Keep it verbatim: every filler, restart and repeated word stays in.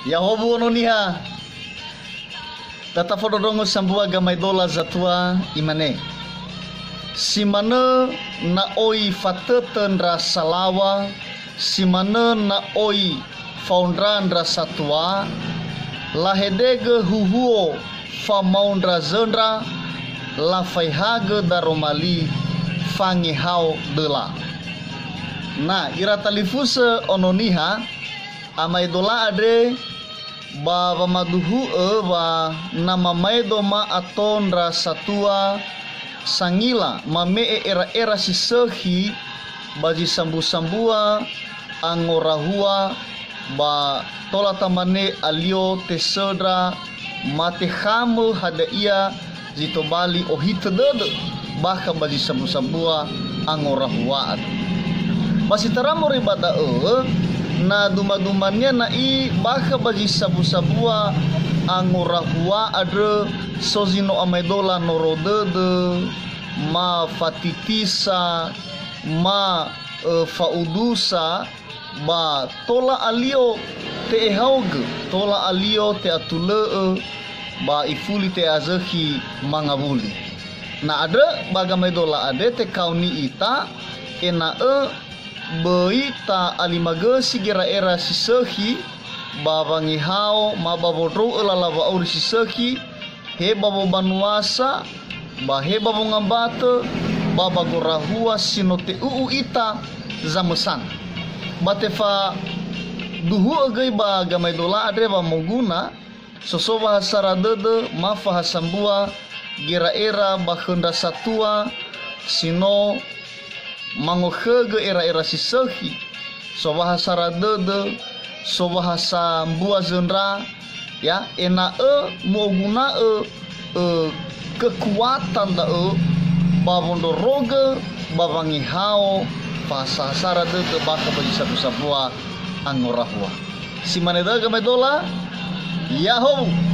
Ya'ahowu ono niha. Tata fondrondrongo sambua gamaedola zatua, imane, si manö na oi fatötö ndra salaŵa, si manö na oi faondra ndra satua, lahedegö huhuo famaondra zöndra, lafaehagö daroma li fangehao döla. Na ira talifusö ono niha, amaedola andre, ba wamaduhu'ö wa na mamaedo ma ato ndra satua sangila mame'e era'era si sökhi ba zi sambusambua angorahua, ba tola tamane alio tesöndra ma tekhamö hadia ia zi tobali ohitö dödö bakha ba zi sambusambua angorahua andrö. Ba si tara moroi ba da'ö, na dumadumania na'i bakha ba zi sambusambua angorahua andrö, so zi no amaedola noro dödö, ma fatitisa, ma, ö, fa'udusa, ba tola alio te'ehaogö, tola alio te'atulö'ö, ba ifuli te'azökhi mangawuli. Na andrö ba gamaedola andre tekaoni ita, ena'ö böi ta'alimagösi gera'era si sökhi, ba wangehao ma ba wondrou'ö lala wa'auri si sökhi, he ba wobanuasa, ba he ba wongambatö, ba ba gorahua si no te'u'u ita zamösana. Ba tefaduhu'ö göi ba gamaedola andre wa moguna, so, so wahasara dödö, ma fahasambua gera'era ba khö ndra satua si no mangokhögö era'era si sökhi, so wahasara dödö, so wahasambua zöndra, ya, ena'ö mu'oguna'ö, ö, kekuatan da'ö ba wondrorogö, ba wangehao fahasara dödö bakha ba zi sambusambua angorahua. Si mane da'ö gamaedola, ya'ahowu.